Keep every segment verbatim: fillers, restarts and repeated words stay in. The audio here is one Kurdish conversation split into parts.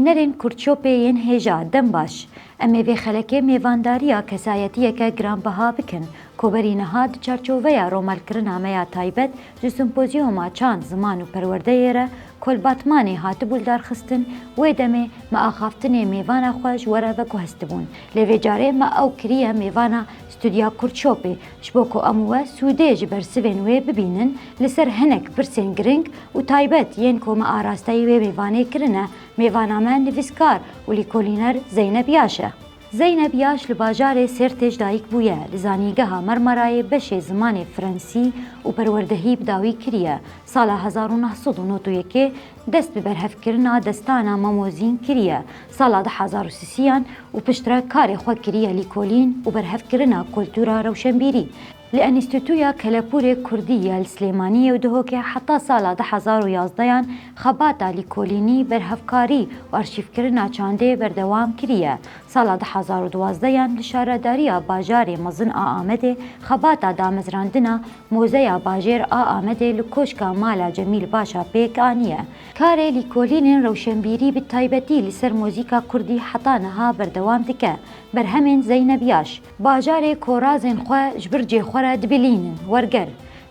Lêkolînerên Kurtçopê yên hêja, dem baş. Em ê vê xelekê mêvandariya kesayetiyeke giranbiha bikin. Koberî niha di çarçoveya romalkirina me ya taybet ji simpozyuma çand, ziman û perwerdeyê re ku li Batmanê hatibû lidarxistin, wê demê me axaftinê mêvana xwe ji we re veguhestibûn. Lê vê carê me ew kiriye mêvana Studya Kurtçopê, ji bo ku em û we sûdê ji bersivên wê bibînin, li ser hinek pirsên giring û taybet yên ku me arasteyî wê mêvanê kirine. Mêvana me nivîskar û lîkolîner Zeynep Yaş e. Zeynep Yaş li bajarê Sêrtê ji dayik bûye, li Zanîngeha Mermerayê beşê zimanê Frensî û perwerdehî bi dawî kiriye. Sala hezar û neh sed û nod û yekê dest bi berhevkirina destana Mamozîn kiriye. Sala du hezar û sisiyan û piştre karê xwe kiriye lîkolîn û berhevkirina kultura rewşenbîrî. Li Enstîtuya Kelepûrê Kurdî ya li Silêmaniyê û Duhokê heta sala du hezar û yazdeyan xebata lîkolînî, berhevkarî û arşîvkirina çandê berdewam kiriye. Sala du hezar û duwazdeyan li şaredariya bajarê mezin a Amedê xebata damezrandina Muzeya Bajêr a Amedê li Koşka Mala Cemîl Başa pêk aniye. Karê lîkolînên rewşenbîrî bi taybetî li ser muzîka kurdî heta niha berdewam dike. Berhemên Zeynep Yaş. Bajarê ku razên xwe ji bircê xwe re dibilînin, werger,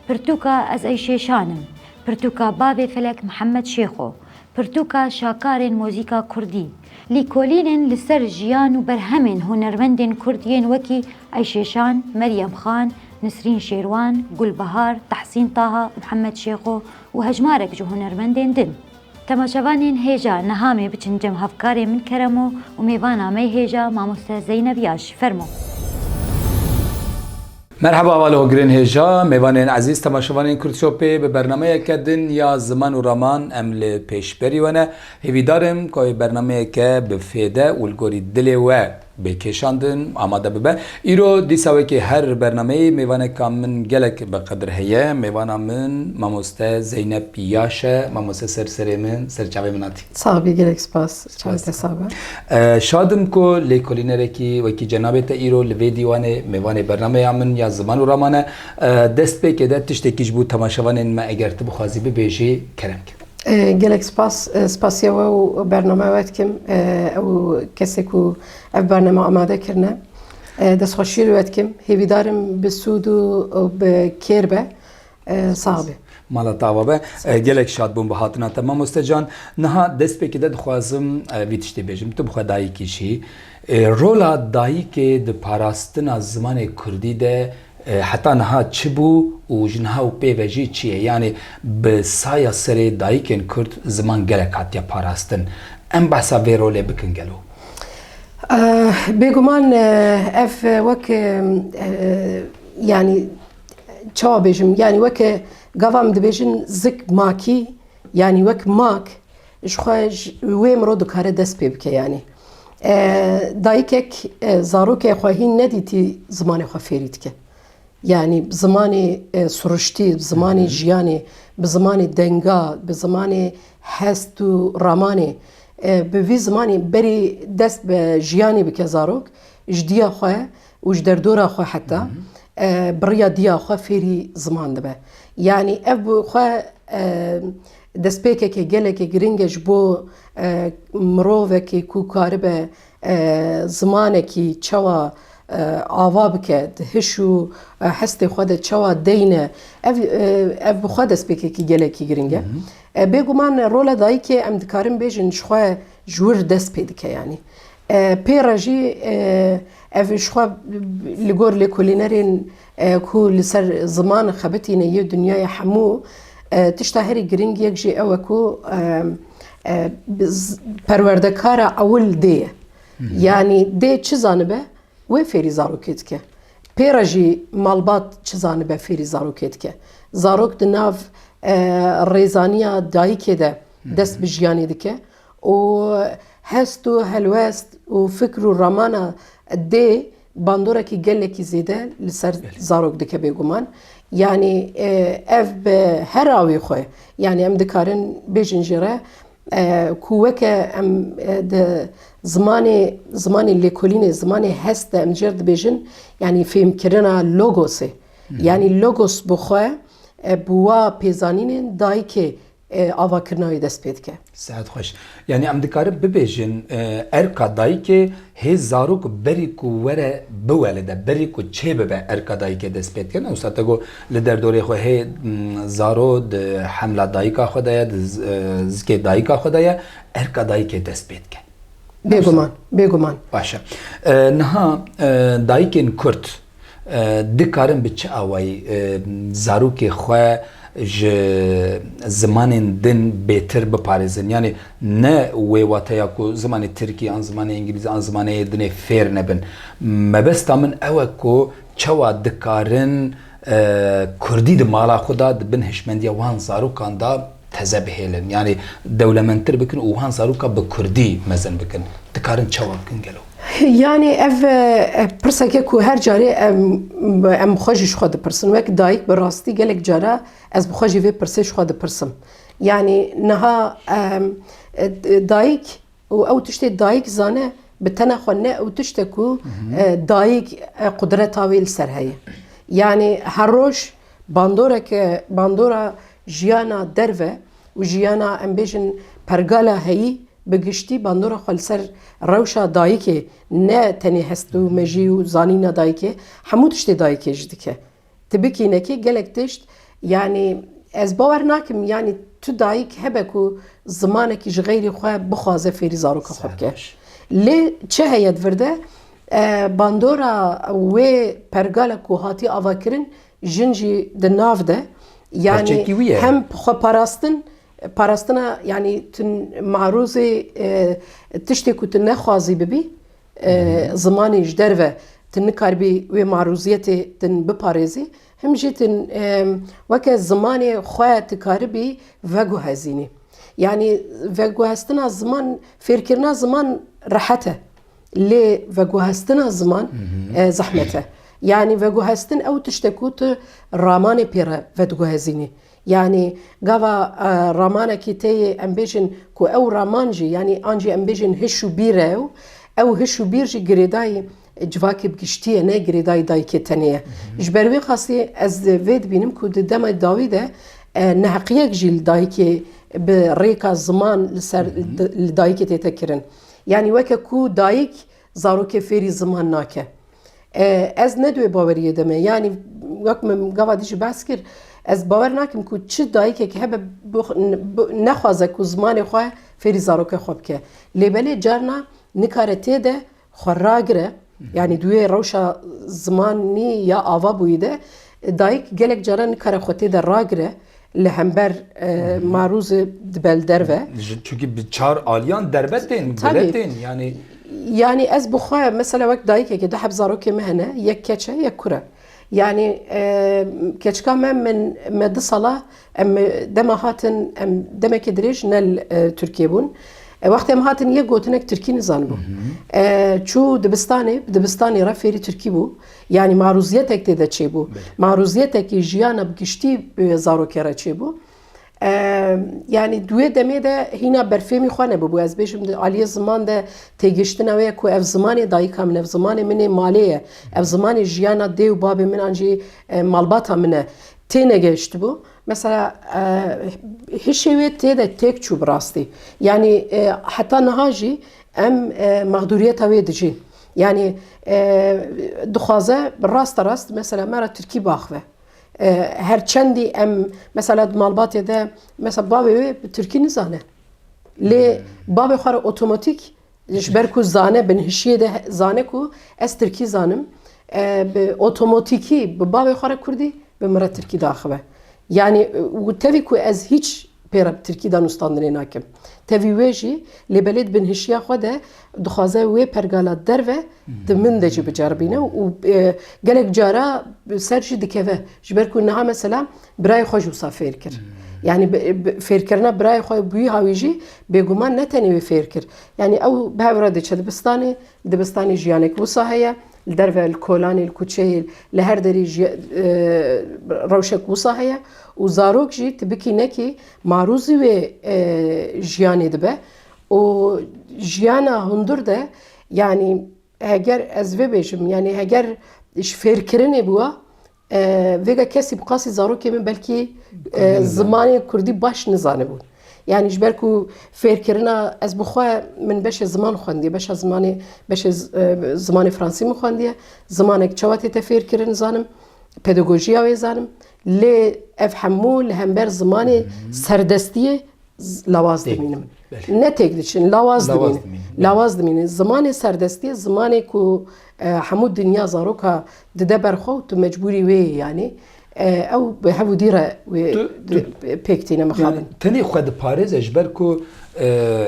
pirtûka Ez Eyşêşan im, pirtûka Bavê Felek Mihemed Şêxo, pirtûka Şakarên Muzîka Kurdî. Lîkolînên li ser jiyan û berhemên hunermendên Kurd yên wekî Eyşêşan, Meryem Xan, Nisrîn Şêrwan, Gulbahar, Tehsîn Taha, Mihemed Şêxo û hejmarek ji hunermendên din. Temaşevanên hêja, niha em ê biçin cem hevkarê min Keremo û mêvana me yê hêja mamoste Zeynep Yaş. Fermo. Merheba, hevalên hêja, mêvanên ezîz, temaşevanên Kurtçopê, bi bernameyeke din ya ziman û raman em li pêşberî we ne. Hêvîdar im ku ew bernameyeke bi fêde û li gorî dilê we bê kêşandin, amade bibe. Îro dîsa wekî her bernameyê mêvaneka min gelek bi qedir heye. Mêvana min mamoste Zeynep Yaş e. Mamoste, ser serê min, ser çavê min hatî. Sax bî, gelek spas. Çavê te sax be. E, şad im ku lêkolînerekî wekî cenabê te îro li vê dîwanê mêvanê bernameya min ya ziman û raman e. E, destpêkê de tiştekî ji bo temaşevanên me eger tu bixwazî bibêjî, kerem ke. E, gelek spas, e, spasiya we û bername we dikim, e, ew kesê ku ev bername amade kirine. E, destxweşiyê li we dikim. Hêvîdar im bi sûd û, û bi kêr be. E, sax be. Mala te ava be. E, gelek şad bûm bi hatina te, mamoste can. Niha destpêkê de dixwazim, e, vî tiştê bêjim. Tu bi xwe dayikî jî. E, rola dayikê di parastina zimanê kurdî de e, heta niha çi bû û ji niha û pê ve jî çi ye? Yanî bi saya serê dayikên Kurd ziman gelek hatiye parastin. Em behsa vê rolê bikin gelo? Eh, bêguman, eh, ev, eh, wek, eh, eh, yanî çawa bêjim? Yanî wek, eh, gava em dibêjin zik makî, yanî wek mak, ji xwe ji wê mirov dikare dest pê bike yanî. E, dayikek, e, zarokê xwe hîn nedîtî zimanê xwe fêrî dike. Yanî bi zimanê, e, siruştî, bi zimanê Hı hı. jiyanê, bi zimanê denga, bi zimanê hest û ramanê, e, bi vî zimanê berî dest bi jiyanê bike zarok, ji diya xwe û ji derdora xwe heta, Hı hı. e, bi riya diya xwe fêrî ziman dibe. Yanî ev bi xwe, e, destpêkeke gelekê giring e ji bo, e, mirovekê ku karibe, e, zimanekî çawa, e, ava bike, di hiş û, e, hestê xwe de çawa deyne. Ev, e, ev bi xwe destpêkekî gelekî giring e. Hı hı. E, bêguman rola dayikê em dikarin bêjin ji xwe ji wir dest pê dike yanî. E, pê re jî, e, ev ji xwe li gor lêkolînerên, e, ku li ser ziman xebitîne yê dinyayê hemû, e, tişta herî giring yek jî ew e ku, e, e, bi z-, perwerdekara ewil dê ye. Hı hı. Yanî dê çi zanibe, wê fêrî zarokê dike. Pê re jî malbat çi zanibe fêrî zarokê dike. Zarok di nav, e, rêzaniya dayikê de Hı hı. dest bi jiyanê dike. û hest û helwest û fikr û ramana dê bandorekî gelekî zêde li ser Belê. zarok dike bêguman. Yanî, e, ev bi her awê xwe, yanî em dikarin bêjin jê re, e, ku weke em, e, di zimanê, zimanê lêkolînê, zimanê hest de em jê re dibêjin, yanî fêmkirina logosê. Hı hı. Yanî logos bi xwe, e, bi wa pêzanînên dayikê e, avakirina wê dest pê dike. Sihet xweş. Yanî em dikarin bibêjin, e, erka dayikê hê zarok berî ku were biwelide, berî ku çêbibe erka dayikê dest pê dike. Ne wisa te got li derdorê xwe hê, m, zaro di hemla dayika xwe de ye, di z-, e, zikê dayika xwe de ye, erka dayikê dest pê dike. Bêguman, bêguman. Baş e. E, niha, e, dayikên Kurd, e, dikarin bi çi awayî, e, zarokê xwe ji zimanên din bêtir biparêzin? Yanî ne wê wateya ku zimanê tirkî an zimanê îngilîzî an zimanê yê dinê fêr nebin. Mebesta min ew e ku çawa dikarin, e, kurdî di mala xwe de, di bin hişmendiya wan zarokan de teze bihêlin. Yanî dewlemendtir bikin û wan zaroka bi kurdî mezin bikin. Dikarin çawa bikin gelo? Yanî ev, e, pirseke ku her carê em, em xwe jî ji xwe dipirsin. Wek dayik bi rastî gelek cara ez bi xwe jî vê pirsê ji xwe dipirsim. Yanî niha, em, e, dayik û ew tiştê dayik zane, bi tena xwe ne ew tişt e ku, e, dayik, e, qudreta wê li ser heye. Yanî her roj bandoreke, bandora jiyana derve û jiyana, em bêjin, pergala heyî bi giştî bandora xwe li ser rewşa dayikê, ne tenê hest û mejî û zanîna dayikê, hemû tiştê dayikê jî dike. Ti bikî nekî gelek tişt, yanî ez bawer nakim, yanî tu dayik hebe ku zimanekî ji xeyrî xwe bixwaze fêrî zaroka xwe bike. Lê çi heye di vir de? E, bandora wê pergala ku hatî avakirin, jin jî di nav de, yanî hem xwe parastin, parastina, yanî tu marûzê, e, tiştê ku tu nexwazî bibî, e, zimanê ji derve tu nikaribî wê marûziyetê tu biparêzî, him jî tu, e, weke zimanê xwe tu karibî veguhezînî. Yanî veguhestina ziman, fêrkirina ziman rehet e. Lê veguhestina ziman, e, zehmet e. Yanî veguhestin ew tişt e ku tu ramanê pê re vediguhezînî. Yanî gava, e, ramanekî tê yê em bêjin ku ew raman jî, yanî an jî em bêjin hiş û bîr e û ew hiş û bîr jî girêdayî civakê bi giştî ye, ne girêdayî dayikê tenê ye. Ji ber wê qasî ez vê dibînim ku di dema dawî de, e, neheqiyek jî li dayikê bi rêka ziman li ser, li dayikê tête kirin. Yanî weke ku dayik zarokê fêrî ziman nake. E, ez ne di wê baweriyê de me. Yanî wek min gava dî jî behs kir, ez bawer nakim ku çi dayikek hebe bix-, bi-, nexwaze ku zimanê xwe fêrî zarokê xwe bike. Lê belê carna nikare tê de xwe ragire. Yanî di wê rewşa zimanî ya ava bûyî de, dayik gelek caran nikare xwe tê de ragire. Li hember, e, marûzê dibe li derve. Ji, çunkî bi çar aliyan derbe tên, Tabii. Bile tên, yanî. Yanî ez bi xwe, mesela wek dayikekê du heb zarokê me hene, yek keç e, yek kur e. Yanî, e, keçika me, min, me du sala, em dema hatin, em demekê dirêj ne li, e, Tirkiyê bûn. E, wextê em hatin, yek gotinek tirkî nizanibû. E, çû dibistanê, bi dibistanê re fêrî tirkî bû. Yanî marûziyetek tê de çêbû. Belê. Marûziyetekî jiyana bi giştî, e, zarokê re çêbû. E, yanî di wê demê de hîna berfêmî xwe nebûbû. Ez bêjim di aliyê ziman de têgihiştina wê ye ku ev zimanê dayika min, ev zimanê min ê malê ye. Ev zimanê jiyana dê û babê min an jî, e, malbata min e. Tênegihiştibû. Mesela, e, hişê wê tê de têk çû bi rastî. Yanî, e, heta niha jî em, e, mexdûriyeta wê dijîn. Yanî, e, dixwaze bi rasterast, mesela, me re tirkî biaxive. E, her çendî em, mesela, di malbatê de, mesela, bavê wê bi tirkî nizane. Lê bavê xwe re otomatîk Ji ber ku zane, binhişiyê de he-, zane ku ez tirkî zanim, e, bi otomatîkî bi bavê xwe re kurdî, bi min re tirkî diaxive. Yanî, e, û tevî ku ez hîç pê re bi tirkî danûstandinê nakim. Tevî wê jî, lê belê di binhişiya xwe de dixwaze wê pergala derve di min de jî biceribîne û, e, gelek cara ser jî dikeve. Ji ber ku niha mesela birayê xwe jî wisa fêr kir. Yanî bi, bi, fêrkirina birayê xwe bi wî hawî jî bêguman ne tenê wê fêr kir. Yanî ew bi hev re diçe dibistanê, dibistanê jiyanek wisa heye, li derve, li kolanê, li kuçeyê, li her derî jî, e, rewşek wisa heye û zarok jî tibikî nekî marûzî wê, e, jiyanê dibe û jiyana hundir de, yanî heger ez vê bêjim, yanî heger ji fêrkirinê bûa, E, vêga kesî bi qasî zarokê min belkî, e, zimanê kurdî baş nizanibûn. Yanî ji ber ku fêrkirina, ez bi xwe min beşê ziman xwendiye, beşa zimanê, beşê z-, e, zimanê fransî min xwendiye. Zimanek çawa tête fêrkirin zanim, pedagojiya wê zanim. Lê ev hemû li hember zimanê serdestiyê z-, lawaz dimînim. Belê. Ne têk diçin, lawaz dimînin. Lawaz dimînin. Zimanê serdestiyê, zimanê ku, e, hemû dinya zaroka dide ber xwe û tu mecbûrî wê yî, yanî, e, ew bi hev û dî re wê pêk tîne mixabin. Tenê xwe diparêze ji ber ku, e,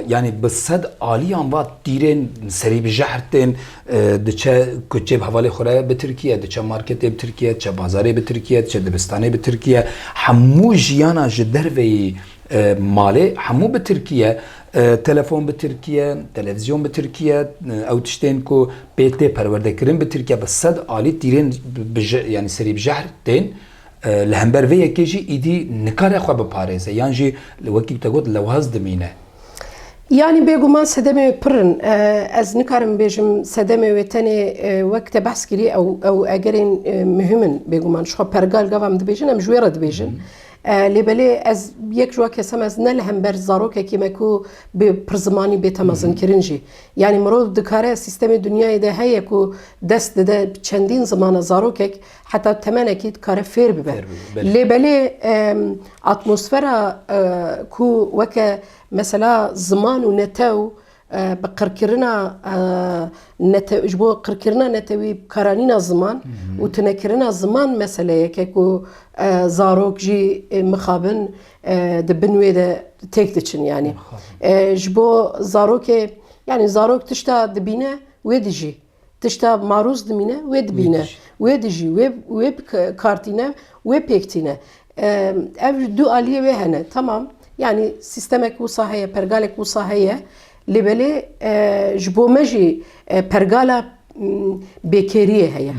yanî bi sed aliyan va tîrên serî bi jehr tên, e, diçe kuçê bi hevalê xwe re bi Tirkiye, diçe marketê bi Tirkiye, diçe bazarê bi Tirkiye, diçe dibistanê bi Tirkiye. Hemû jiyana ji derveyî e, malê hemû bi Tirkiye, e, telefon bi Tirkiye, televizyon bi Tirkiye, e, ew tiştên ku pê tê perwerdekirin bi Tirkiye, bi sed alî tîrên bi, bi je-, yanî serî bi jehr tên, e, li hember vê yekê jî îdî nikare xwe biparêze, yan jî li wekî te got lewaz dimîne. Yanî bêguman sedemê pir in. E, ez nikarim bêjim sedemê wê tenê, e, wek te behs kirî ew, ew egerên, e, muhim in bêguman. Ji xwe pergal gava em dibêjin, em ji wê re dibêjin. E, lê belê ez yek ji wa kesem ez ne li hember zarokekî me ku bi pirzimanî bête mezinkirin jî. Yanî mirov dikare sîstemê dinyayê de heye ku dest dide çendîn zimana zarokek heta temenekî dikare fêr bibe. Fêr bibe, belê. Lê belê, em, atmosfera, e, ku weke mesela ziman û netew e, bi qirkirina, e, nete-, ji bo qirkirina netewî karanîna ziman û tunekirina ziman meseleyeke ku, e, zarok jî, e, mixabin, e, di bin wê de têk diçin yanî. E, ji bo zarokê, yanî zarok tişta dibîne, wê dijî. Tişta marûz dimîne, wê dibîne. Wê dijî. Wê dijî, wê, wê bi k-, kar tîne, wê pêk tîne. Em, ev du aliyê wê hene. Tamam. Yanî sîstemek wisa heye, pergalek wisa heye. Lê belê, e, ji bo me jî, e, pergala, m, bêkêriyê heye.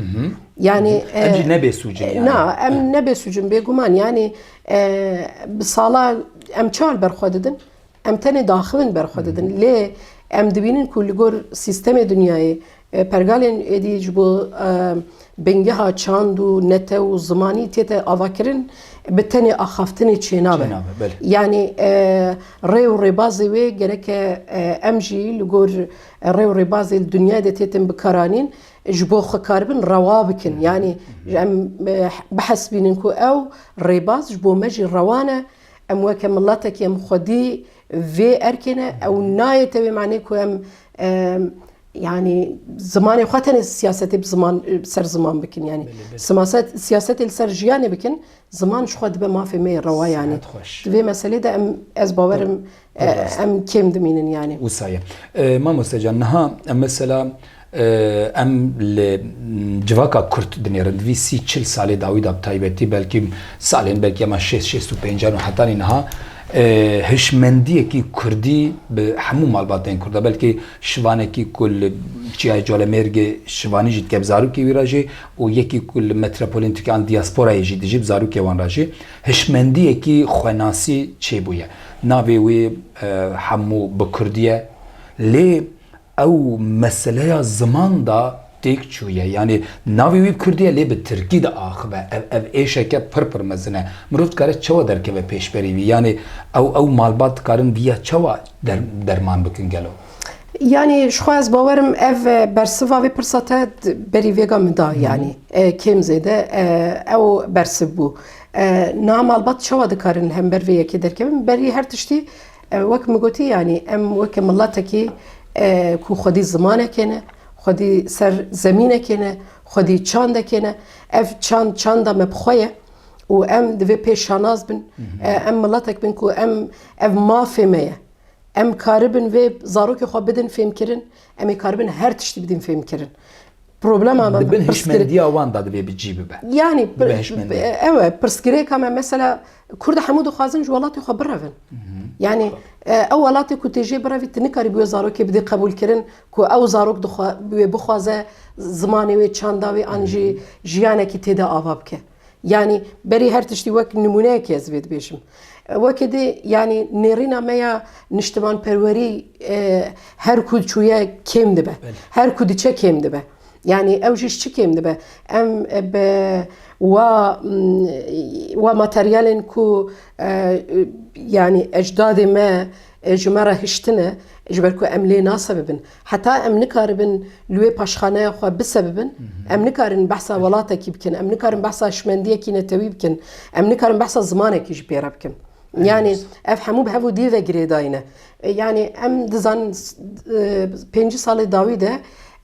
Yanî, em jî e, ne bêsûc in e, yanî. Na, em ne bêsûc in, bêguman. Yanî, e, bi sala em çawa li ber xwe didin? Em tenê daxivin ber xwe didin. Lê em dibînin ku li gor sîstemê dinyayê, e, pergalên êdî ji bo, e, bingeha çand û netew û zimanî tête avakirin, bi tenê axaftinê çênabe. Çênabe, belê. Yanî, e, rê û rêbazê wê gereke, e, em jî li gor, e, rê û rêbazê li dinyayê de têtin bikaranîn, ji bo xwe karibin rewa bikin. Yanî em, e, bihesibînin ku ew rêbaz ji bo me jî rewa ne, em weke miletekî em xwedî vê erkê ne, ew nayête wê manê ku em, em, yanî zimanê xwe tenê siyasetê bi ziman, ser ziman bikin. Yanî Belê, belê. simaset-, siyasetê li ser jiyanê bikin, ziman ji xwe dibe mafê me yê rewa yanî. Sihet xweş. Di vê meselê de em, ez bawerim, Pir, pir e, rast. em kêm dimînin yanî. Wisa ye. E, mamoste can, niha em mesela Em li civaka Kurd dinêrin, di vî sî çil salê dawî de bi taybetî, belkî salên, belkî hema şêst, şêst û pêncan û hetanî niha, e, hişmendiyekî Kurdî bi hemû malbatên Kurda, belkî şivanekî ku li Çiyayê Colemêrgê şivanî jî dike bi zarokê wî re jî û yekî ku li metropolên Tirkiye an diasporayê jî dijî bi zarokê wan re jî hişmendiyekî xwenasî çêbûye. Navê wî, e, hemû bi Kurdî ye. Lê ew meseleya ziman da têk çûye. Yanî navê wî bi kurdî ye, lê bi tirkî diaxive. Ev, ev êşeke pir pir mezin e. Mirov dikare çawa derkeve pêşberî wî? Yanî ew, ew malbat dikarin viya çawa der-, derman bikin gelo? Yanî ji xwe ez bawerim ev, e, bersiva vê pirsa te d-, berî vêga min da, Hı hı. yanî, e, kêm zêde, e, ew bersiv bû. E, niha malbat çawa dikarin li hember vê yekê derkevin? Berî her tiştî, e, wek min gotî, yanî em weke miletekî, e, ku xwedî zimanekê ne, xwedî ser zemînekê ne, xwedî çandekê ne. Ev çand, çanda me bi xwe ye û em divê pê şanaz bin. Hı hı. E, em miletek bin ku em ev mafê me ye. Em karibin vê zarokê xwe bidin fêmkirin, em ê karibin her tiştî bidin fêmkirin. Problema me Di bin pirsgirê- hişmendiya wan de divê bi cî bibe. Yanî, Bibe pir-, hişmendî. ew e, pirsgirêka me mesela, Kurd hemû dixwazin ji welatê xwe birevin. Hı hı. Yanî, e, ew welatê ku tê jê birevî, tu nikarî bi wê zarokê bidî qebûlkirin ku ew zarok dixwa-, wê bixwaze zimanê wê, çanda wê an jî Hı hı. jiyanekî tê de ava bike. Yanî berî her tiştî wek nimûneyekê ez vê dibêjim. Weke dê, yanî nêrîna me ya niştimanperwerî, e, her ku çûye kêm dibe. Belê. Her ku diçe kêm dibe. Yani ew jî ji çi kêm dibe? Em, e, bi wa, mm, wa materyalên ku, e, yani ecdadê me, e, ji me re hiştine, ji ber ku em lê nase bibin. Heta em nikaribin li wê paşxaneya xwe bise bibin, em nikarin behsa welatekî bikin, em nikarin behsa şimendiyekî netewî bikin, em nikarin behsa zimanekî jî pê re bikin. Yani ev hemû bi hev û dî ve girêdayî ne. E, yani em dizanin, s-, e, pêncî salê dawî de,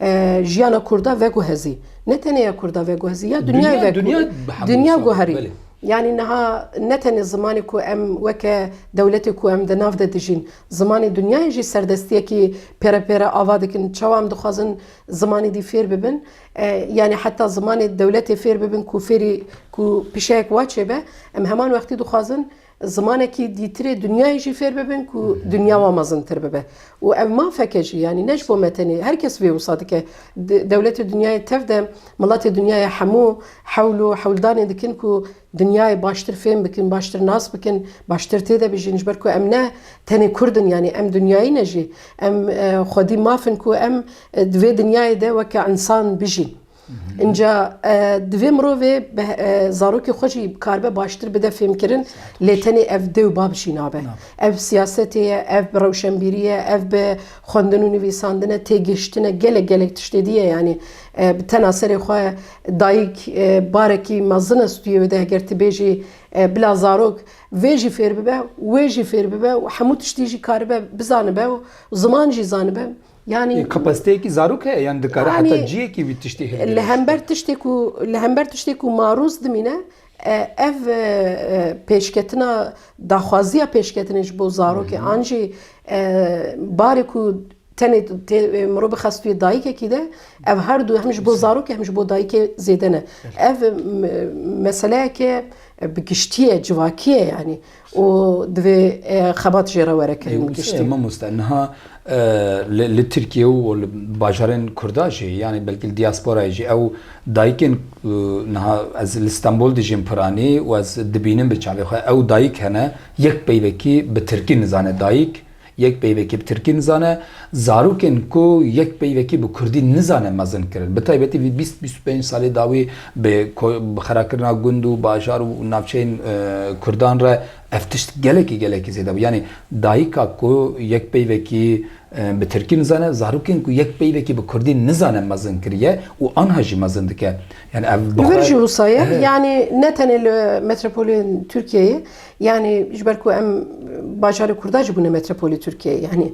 e, jiyana Kurda veguhezî. Ne tenê ya Kurda veguhezî, ya dinyayê Dinya, vegu-, dinya bi hemû dinya salê, guherî. Belê. Yani niha ne tenê zimanê ku em weke dewletê ku em di nav de dijîn, zimanê dinyayê jî serdestiyekî pêre pêre ava dikin. Çawa em dixwazin zimanê dî fêr bibin? E, yani heta zimanê dewletê fêr bibin ku fêrî, ku pişeyek wa çêbe, em heman wextî dixwazin zimanekî dîtirê dinyayê jî fêr bibin ku dinya wa mezintir bibe. Û ev mafeke jî, yanî ne ji bo me tenê, her kes vê wisa dike. De-, dewletê dinyayê tev de, miletê dinyayê hemû hewl û hewldanê dikin ku dinyayê baştir fêm bikin, baştir nas bikin, baştir tê de bijîn. Ji ber ku em ne tenê Kurd in, yanî em dinyayî ne jî. Em, e, xwedî maf in ku em, e, di vê dinyayê de weke însan bijîn. Înca, e, divê mirovê bi, e, zarokê xwe jî karibe baştir bide fêmkirin, lê tenê ev dê û bab jî nabe. Nabe. Ev siyasetê ye, ev bi rewşenbîrî ye, ev bi xwendin û nivîsandin e, têgihiştin e, gelek, gelek tiştê dî ye. Yanî, e, bi tena serê xwe dayik, e, barekî mezin e stûyê wê de, heger tu bêjî, e, bila zarok vê jî fêr bibe, wê jî fêr bibe û hemû tiştî jî karibe bizanibe û ziman jî zanibe. Yanî Ê, kapasiteyekî zarok heye, yani dikare Yanî heta ciyekî wî tiştî hilgire. Li hember tiştê ku, li hember tiştê ku marûz dimîne, e, ev, e, e, pêşketina, daxwaziya pêşketinê ji bo zarokê, an jî, e, barê ku tenê tê, e, mirov bixe stûyê dayikekî de, ev her du hem ji bo zarokê hem ji bo dayikê zêde ne. Ev, e, me-, meseleyeke, e, bi giştî ye, civakî ye yanî. û divê, e, xebat jê re were kirin Ê, giştî. Mamoste, niha, e, li, li Tirkiye û li bajarên Kurda jî, yani belkî li diasporayê jî, ew dayikên, e, niha ez li Stenbol dijîm piranî û ez dibînim bi çavê xwe, ew dayik hene, yek peyvekî bi tirkî nizane dayik, yek peyvekî bi tirkî nizane, zarokên ku yek peyvekî bi kurdî nizane mezin kirin. Bi taybetî vî bîst bîst û pênc salê dawî bi ko-, bi xerakirina gund û bajar û navçeyên, e, kurdan re ev tişt gelekî, gelekî zêde bû. Yanî dayika ku yek peyvekî, e, bi tirkî nizane, zarokên ku yek peyvekî bi kurdî nizane mezin kiriye û anha jî mezin dike. Yani ev Li vir jî wisa ye. Ehe. Yani ne tenê li metropolên Tirkiyeyê, yani ji ber ku em bajarê Kurda jî bûne metropolê Tirkiyeyê. Yani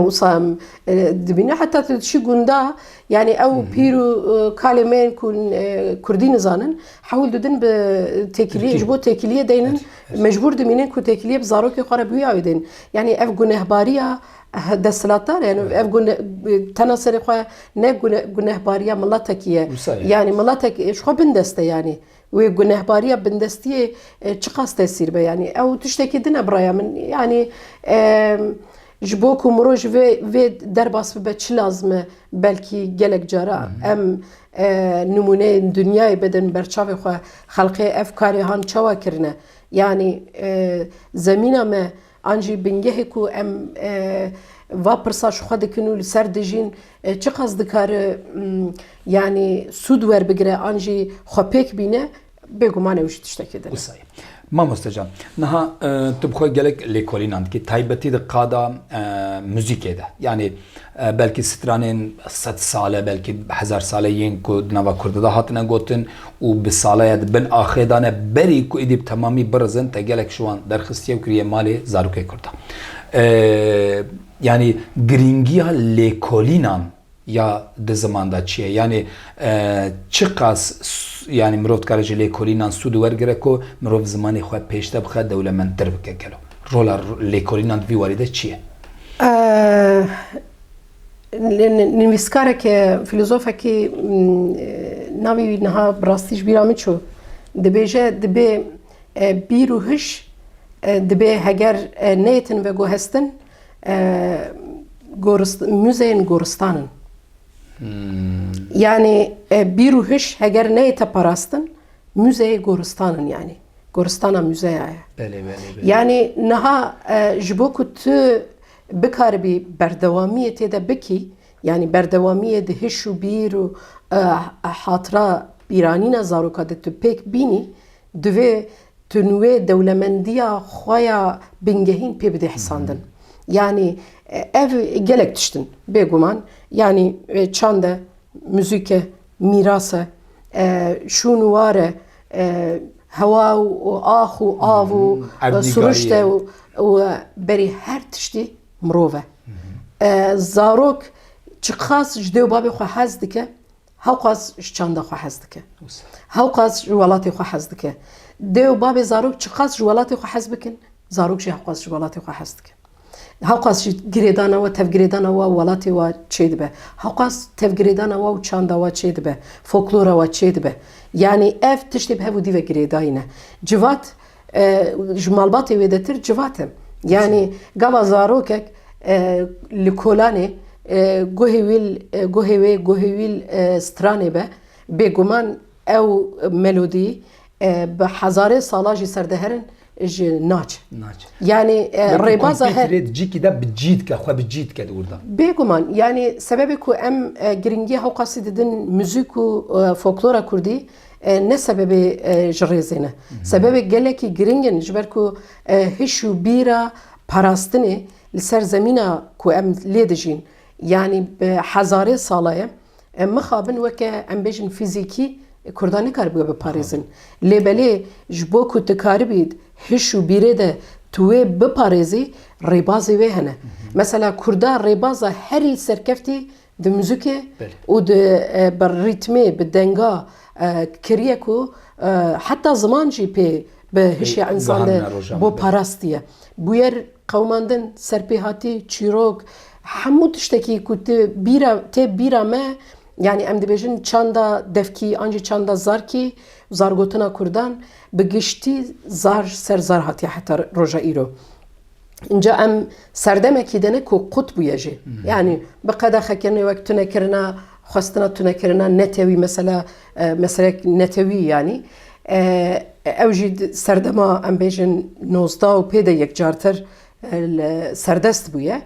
wisa em, e, dibîne. Heta tu dişî gunda, yani ew pîr û, e, kalê me yên ku, e, Kurdî nizanin, hewl didin bi têkiliyê, Tirkî. Ji bo têkiliyê deynin, Evet, evet. Mecbûr dimînin ku têkiliyê bi zarokê xwe re bi wî awê deynin. Yani ev gunehbariya, eh, desthilatdar e, yani ev gune-, tena serê xwe ne gune-, gunehbariya miletekî ye. Wisa ye. Yani miletek ji xwe bindest e yani. Wê gunehbariya bindestiyê, e, çiqas tesîr be yani. Ew tiştekî din e bi raya min. Yani, e, ji bo ku mirov ji vê, vê derbas bibe çi lazim e? Belkî gelek cara em, e, nimûneyên dinyayê bidin ber çavê xwe. Xelkê ev karê han çawa kirine? Yani, e, zemîna me An jî bingehê ku em, e, va pirsa ji xwe dikin û li ser dijîn, e, çiqas dikare, m, yanî sûd werbigire an jî xwe pêk bîne, bêguman ew jî tiştekê din e. Wisa ye. Mamoste can, niha, e, tu bi xwe gelek lêkolînan dikî, taybetî di qada, e, muzîkê de. Yanî, E, belkî stranên sed sale, belkî hezar sale yên ku di nava Kurda de hatine gotin û bi saleya di bin axê de ne, berî ku êdî bi temamî birizin, te gelek ji wan derxistiye û kiriye malê zarokê Kurda. E, yanî girîngiya lêkolînan ya di ziman de çi ye? Yanî, e, çiqas s-, yanî mirov dikare ji lêkolînan sûd wergire ku mirov zimanê xwe pêşde bixe, dewlemendtir bike gelo? Rola r-, lêkolînan di vî warî de çi ye? E, N-, n-, nivîskareke, filozofekî, m, e, navê wî niha bi rastî ji bîra min çû. Dibêje, dibê, e, bîr û hiş, e, dibê heger, e, neyêtin veguhestin, e, gorist-, muzeyên goristan in. Hmm. Yanî, e, bîr û hiş heger neyête parastin, muzeyê goristan in yanî. Goristana muzeya ye. Belê, belê, belê. Yanî niha, e, ji bo ku tu bikaribî berdewamiyê tê de bikî, Yanî berdewamiyê di hiş û bîr û, e, hatira bîranîna zaroka de tu pêk bînî, divê tu wê dewlemendiya xwe ya bingehîn pê bidê hisandin. Yanî, e, ev gelek tişt in, bêguman. Yanî, e, çand e, muzîk e, mîras e, e, şûn û war e, e, hewa û, û ax û av û, e, siruşt e û, û berî her tiştî mirov e. E, zarok çiqas ji dê û babê xwe hez dike, hewqas ji çanda xwe hez dike. Hewqas ji welatê xwe hez dike. Dê û babê zarok çiqas ji welatê xwe hez bikin, zarok jî hewqas ji welatê xwe hez dike. Hewqas jî girêdana we, tevgirêdana we û welatê we çêdibe. Hewqas tevgirêdana we û çanda we çêdibe, folklora we çêdibe. Yanî ev tiştê bi hev û dî ve girêdayî ne. Civat, e, ji malbatê wêdetir civat e. Yanî gava zarokek, e, li kolanê, e, guhê wî, e, guhê wê, guhê wî, e, stranê be, bêguman ew melodî, e, bi hezarê sala jî ser de herin, ji naç. Naç. Yanî, e, rêbaza her cîkî de bi cî dike, xwe bi cî dike di wir de. Bêguman, yanî sebebê ku em, e, giringî hewqasî didin muzîk û, e, folklora kurdî, e, ne sebebê, e, ji rêzê ne. Sebebê gelekî giring in, ji ber ku, e, hiş û bîra parastinê li ser zemîna ku em lê dijîn, yanî bi hezarê sala ye, em mixabin weke, em bêjin, fîzîkî Kurda nikaribe biparêzin. Lê belê ji bo ku tu karibî hiş û bîrê de tu wê biparêzî, rêbazê wê hene. Mesela Kurda rêbaza herî serkeftî di muzîkê û di, e, bi rîtmê, bi denga, e, kiriye ku, e, heta ziman jî pê bi hişya însan de bo parastiye. Bûyer qewimandin, serpêhatî, çîrok, hemû tiştekî ku tu bîra, tê bîra me, yanî em dibêjin çanda devkî an jî çanda zarkî, zargotina kurdan, bi giştî zar ser zar hatiye heta roja îro. Înca em serdemekî de ne ku qut bûye jî. Yanî bi qedexekirinê wek tunekirina, xwestina tunekirina netewî, mesela, e, meselek netewî yanî. E, ew jî di serdema, em bêjin, nozdeh û pê de yekcartir, e, li serdest bûye.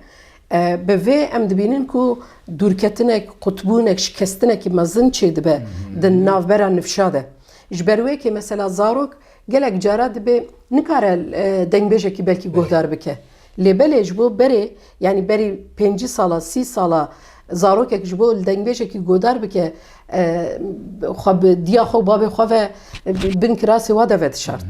E, bi vê em dibînin ku dûrketinek, qutbûnek, şikestinekî mezin çêdibe di navbera nifşa de. Ji ber wê kê mesela zarok gelek cara dibê nikare, e, dengbêjekî belkî guhdar bike. Lê belê ji bo berê, yanî berî pêncî sala, sî sala zarokek ji bo li dengbêjekî guhdar bike, e, xwe bi diya xwe û babê xwe ve, e, bin kirasê wa de vedişart.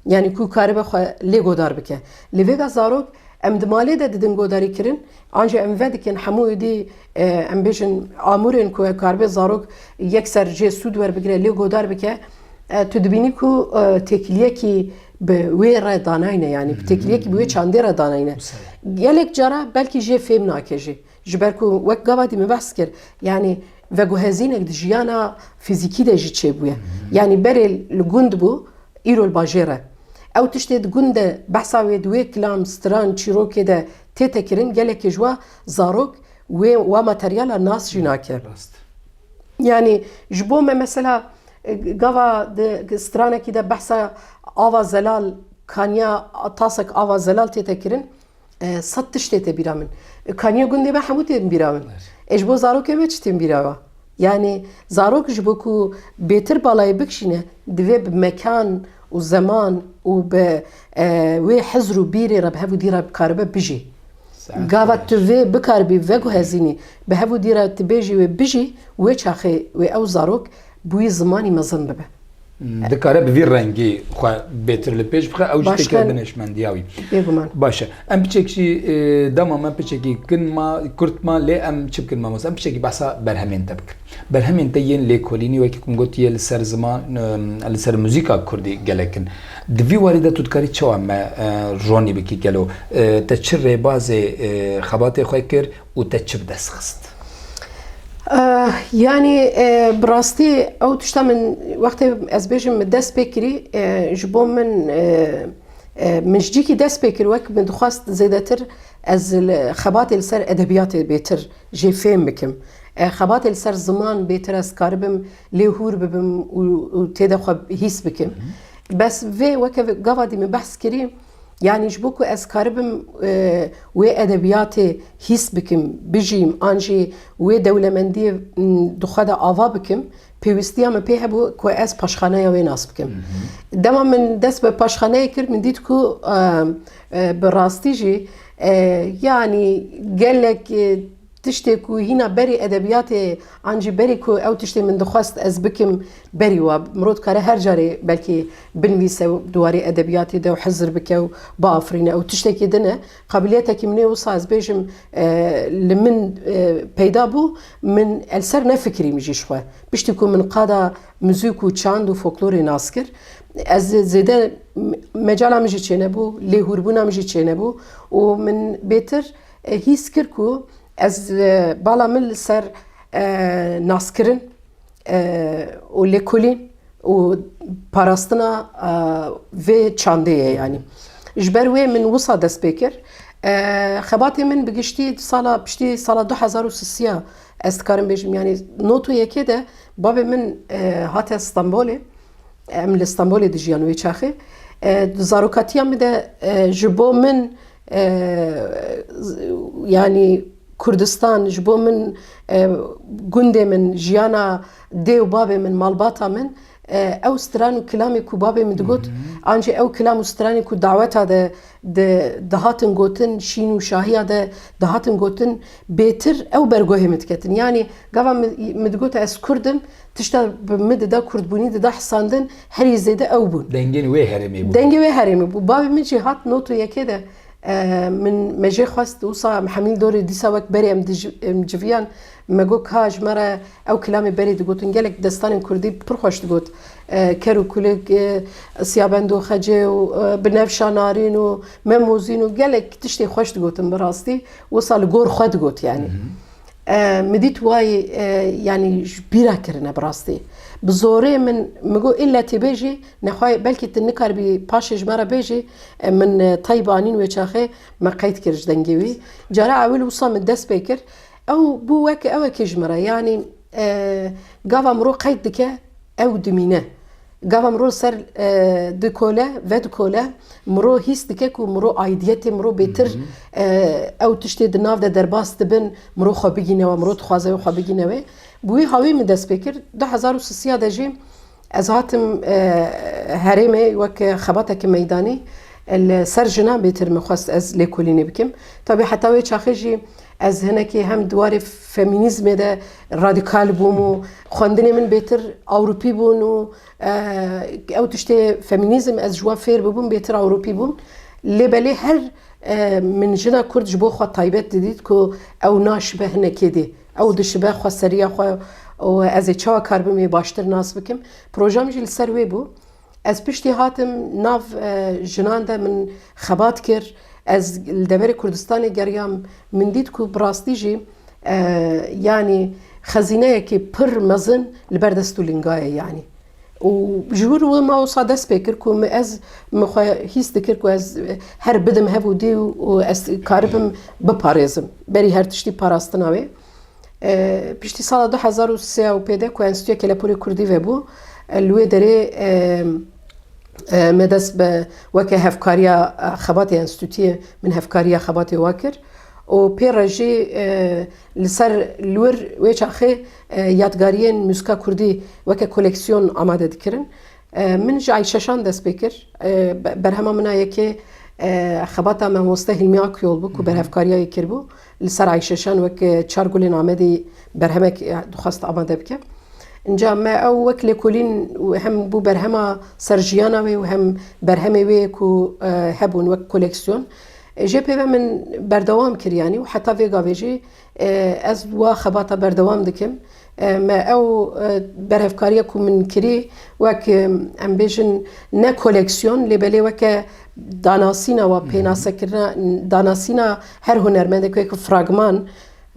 Yanî ku karibe xwe lê guhdar bike. Lê vêga zarok em di malê de didin guhdarî kirin, an jî em vedikin hemû êdî, e, em bêjin amûrên ku karibe zarok yekser jê sûd werbigire, lê guhdar bike, e, tu dibînî ku, e, têkiliyekî bi wê re danayne, yanî bi têkiliyekî bi wê çandê re danayne. Gelek cara belkî jê fêm nake jî. Ji ber ku wek gava dî min behs kir, yanî veguhezînek di jiyana fîzîkî de jî çêbûye. Yanî berê li gund bû, îro li bajêr e. Ew tiştê di gund de behsa wê di wê kilam, stran, çîrokê de tête kirin, gelekê ji wa zarok wê wa materyala nas jî nake. Rast. Yanî ji bo me mesela, e, gava di stranekî de behsa ava zelal, kaniya tasek ava zelal tête kirin, e, sed tişt tête bîra min. E, kaniya gundê me hemû tên bîra min. E, ji bo zarokê me çi tên bîra we? Yanî zarok ji bo ku bêtir balayê bikişîne, divê bi mekan û zeman û bi, e, wê hizr û bîrê re bi hev û dî re bikaribe bijî. Gava tu vê bikaribî veguhezînî, bi hev û dî re tu bêjî wê bijî, wê çaxê wê ew zarok bi wî zimanî mezin bibe. Hmm, dikare bi vî rengî xwe bêtir li pêş bixe, ew jî têke binêşmendiya wî. Bêguman. Baş e. Em piçek jî, e, dema me piçekî kin ma, kurt ma, lê em çi bikin mamoste? Em piçekî behsa berhemên te bikin. Berhemên te yên lêkolînî, wekî ku min got, yê li ser ziman, e, li ser muzîka kurdî gelek in. Di vî warî de tu dikarî çawa me, e, ronî bikî gelo? E, te çi rêbazê, e, xebatê xwe kir û te çi bi dest xist? Eh, yanî, eh, bi rastî ew tişta min wextê ez bêjim min dest pê kirî, eh, ji bo min, eh, eh, min ji cîkî dest pê kir, wek min dixwest zêdetir ez li, xebatê li ser edebiyatê bêtir jê fêm bikim. Eh, xebatê li ser ziman bêtir ez karibim lê hûr bibim û, û tê de xwe hîs bikim. Bes vê weke gava dî min behs kirî, Yanî ji bo ku ez karibim, e, wê edebiyatê hîs bikim, bijîm, an jî wê dewlemendiyê, m, di xwe de ava bikim, pêwîstiya min pê hebû ku ez paşxaneya wê nas bikim. Dema min dest bi paşxaneyê kir, min dît ku, e, e, bi rastî jî, e, yanî gelek, e, tiştê ku hîna berî edebiyatê an jî berî ku ew tiştê min dixwest ez bikim berî wa. Mirov dikare her carê belkî binivîse û di warê edebiyatê de û hizir bike û biafirîne. Ew tiştekî din e. Qabiliyetekî min ê wisa ez bêjim, e, li min, e, peyda bû, min el ser nefikirîm jî ji xwe. Piştî ku min qada muzîk û çand û folklorê nas kir, ez zêde me-, mecala min jî çênebû, lêhûrbûna min jî çênebû û min bêtir, e, hîs kir ku ez, e, bala min li ser, e, naskirin, e, û lêkolîn û parastina, e, vê çandê ye, yanî. Ji ber wê min wisa dest pê kir. E, xebatê min bi giştî sala, piştî sala du hezar û sisiya ez dikarim bêjim, yanî not û yekê de babê min, e, hate Stenbolê. Em li Stenbolê dijiyan wê çaxê. E, di zarokatiya min de, e, ji bo min, e, z-, yanî Kurdistan, ji bo min, e, gundê min, jiyana dê û babê min, malbata min, e, ew stran û kilamê ku babê min digot, an jî ew kilam û stranê ku daweta de di-, dihatin gotin, şîn û şahiya de dihatin gotin, bêtir ew bergohê min diketin. Yanî gava min, min digot ez Kurd im, tişta bi min dida Kurdbûnî dida hisandin, herî zêde ew bûn. Dengên wê herêmê bûn. Dengê wê herêmê bû. Bavê min jî hat not û yekê de, e, min, me jê xwest, wisa em hemî li dorê dîsa wek berê em dij-, em civiyan, me got ka ji me re ew kilamê berê digotin. Gelek destanên Kurdî pir xweş digot. E, ker û kulik, e, siyabend û xecê û, e, binevşa narîn û memozîn û gelek tiştê xweş digotin bi rastî. Wisa li gor xwe digot yanî. E, min dît way, e, yanî ji bîra kirine bi rastî. Bi zorê min, min got îlle tê bêjî, nexwe belkî tu nikaribî paşê ji me re bêjî, e, min, e, tayb anîn wê çaxê, me qeyd kir ji dengê wî. Cara ewil wisa min dest pê kir. Ew bû wek ewekê ji min re. Yanî, e, gava mirov qeyd dike, ew dimîne. Gava mirov ser, e, dikole, vedikole, mirov hîs dike ku mirov aidiyetê mirov bêtir, e, ew tiştê di nav de derbas dibin, mirov xwe bigîne we, mirov dixwaze wê xwe bigîne wê. Bi wî hawî min dest pê kir. Du hezar û sisiya de jî ez hatim, e, herêmê wek xebateke meydanî, e, li ser jinan bêtir min xwest ez lêkolînê bikim. Tabî heta wê çaxê jî ez hinekî hem di warê feminîzmê de radîkal bûm û xwendinê min bêtir Ewropî bûn û, e, ew tiştê feminîzm ez ji wan fêr bibûm, bêtir Ewropî bûm. Lê belê her, e, min jina Kurd ji bo xwe taybet didît ku ew naşibe hinekê dê. Ew dişibe xweseriya xwe û ez ê çawa karibim ê baştir nas bikim. Projem jî li ser wê bû. Ez piştî hatim nav, e, jinan de min xebat kir. Ez li deverê Kurdistanê geriyam. Min dît ku bi rastî jî, e, yanî xezîneyekî pir mezin li ber dest û linga ye yanî. Û ji wir wê me wisa dest pê kir ku min ez, min xwe hîs dikir ku ez her bidim hev û dî û, û ez karibim biparêzim. Berî her tiştî parastina wê. E, piştî sala du hezar û sê û pê de ku Enstitûya Kelepûrê Kurdî vebû, e, li wê derê, e, e, me dest bi weke hevkariya, e, xebatê enstitûyê, min hevkariya xebatê wa kir. Û pê re jî, e, li ser li wir wê çaxê, e, yadgariyên muzika kurdî weke koleksiyon amade dikirin. E, min ji Ayşeşan dest pê kir. E, be-, berhema min a yekê, e, xebata mamoste Hilmi Akyol bû ku Hı hı. berhevkariya wê kiribû. Li ser Ayşeşan wek, e, Çar Gulên Amedê berhemek, e, dixwest amade bike. Înca me ew wek lêkolîn û hem bû berhema ser jiyana wê û hem berhemê wê ku, e, hebûn wek koleksiyon. E, jê pê ve min berdewam kir yanî û heta vê gavê jî, e, ez wa xebata berdewam dikim. E, me ew, e, berhevkariya ku min kirî wek, e, em bêjin ne koleksiyon, lê belê weke danasîna wa Hı hı. pênasekirina, danasîna her hunermendek wek fragman,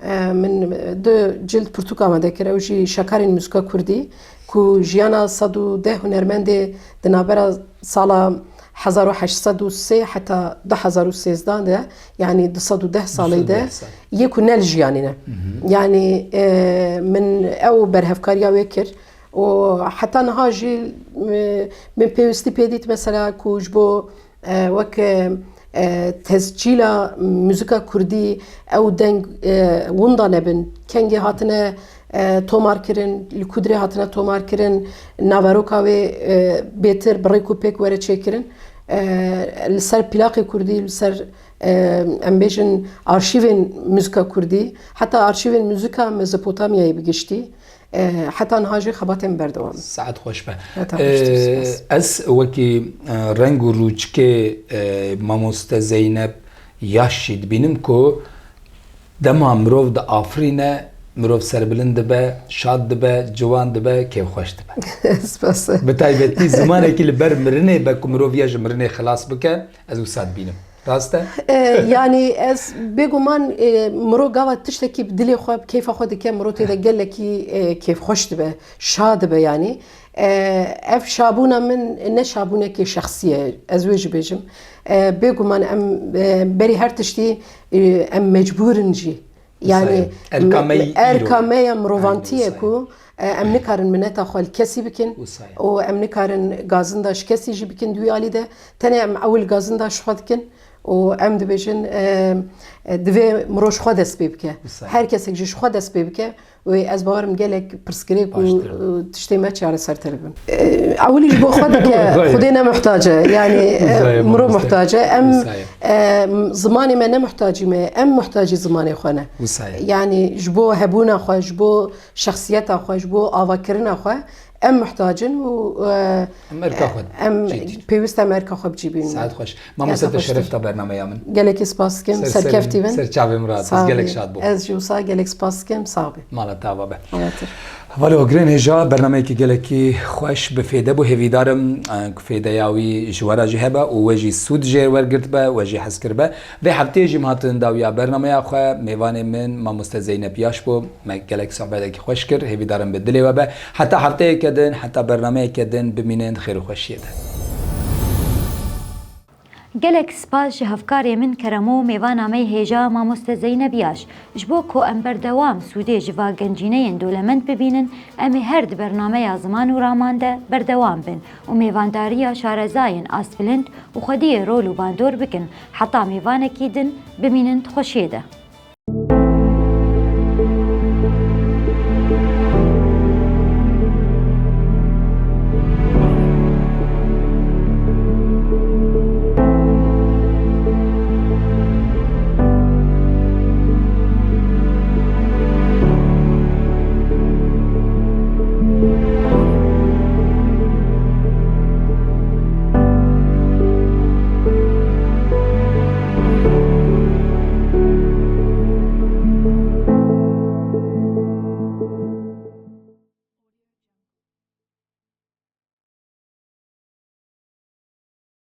e, min du cild pirtûk amade kir, ew jî Şekarên Muzika Kurdî, ku jiyana sed û deh hunermendê di navbera sala hezar û heşt sed û sê heta du hezar û sêzdeh de, yanî du sed û deh salê de, du sed û deh sal. Yê ku ne li jiyanê ne. Hı hı. Yanî, e, min ew berhevkariya wê kir û heta niha jî, e, min pêwîstî pê dît, mesela ku ji bo, e, wek, e, e, tescîla muzîka kurdî, ew deng, e, winda nebin. Kengê hatine, e, tomar kirin, li ku dirê hatine tomar kirin, naveroka wê, e, bêtir bi rêk û pêk were çêkirin. E, li ser plaqê kurdî, li ser, e, em bêjin arşîvên muzîka kurdî, heta arşîvên muzîka Mezopotamyayê bi giştî, e, heta niha jî xebatên berdewam in. Saet xweş be. Heta xweş be, spas. Ez wekî, e, reng û rûçikê, e, mamoste Zeynep Yaş jî dibînim ku dema mirov diafirîne, mirov serbilind dibe, şad dibe, ciwan dibe, kêfxweş dibe. Spas. Bi taybetî zimanekî li ber mirinê be ku mirov ya ji mirinê xilas bike, ez wisa dibînim. Rast e? E, yanî ez bêguman, e, mirov gava tiştekî bi dilê xwe, bi keyfa xwe dike, mirov tê de gelekî, e, kêfxweş dibe, şa dibe yanî. E, ev şabûna min ne şabûnekê şexsî ye, ez wê jî bêjim. E, bêguman em, e, berî her tiştî, e, em mecbûr in jî. Yanî erka me yî îro. Erka me ya mirovantiyê ku, e, em nikarin mineta xwe li kesî bikin û em nikarin gazinda ji kesî jî bikin di wî alî de. Tenê em ewil gazinda ji xwe dikin û em dibêjin, e, e, divê mirov ji xwe dest pê bike. Her kesek jî ji xwe dest pê bike, wê ez bawerim gelek pirsgirêk û, e, tiştê me çaresertir bin. E, ewilî ji bo xwe dike, Xwedê ne muhtac e. Yanî, e, mirov muhtac e. Em, e, zimanê me ne muhtacî me ye. Em muhtacî zimanê xwe ne. Yanî ji bo hebûna xwe, ji bo şexsiyeta xwe, ji bo avakirina xwe em muhtac in û, e, em pêwîst e em erka xwe bi cî bînin. Saet xweş. Mamoste, te şeref da bernameya min. Gelekî spas dikim. Serkeftî bin. Ser çavê min re hat. Gelek şad bûm. Ez jî wisa gelek spas dikim. Sax bî. Mala te ava be. Hevalê Ogirên hêja, bernameyekî gelekî xweş bi fêde bû. Hêvîdar im, e, ku fêdeya wî ji we re jî hebe û we jî sûd jê wergirt be, we jî hez kir be. Vê hefteyê jî em hatin dawiya bernameya xwe. Mêvanê min Mamoste Zeynep Yaş bû. Me gelek sohbetekî xweş kir. Hêvîdar im bi dilê we be. Heta hefteyeke din, heta bernameyeke din bimînin di xêr û xweşiyê de. Gelek spas ji hevkarê min Keremo, mêvana me yê hêja Mamoste Zeynep Yaş. Ji bo ku em berdewam sûdê ji va gencîneyên dolemend bibînin, em ê her di bernameya Ziman û Raman de berdewam bin û mêvandariya şarezayên astbilind û xwediyê rol û bandor bikin, heta mêvanekî din bimînin di xweşiyê de.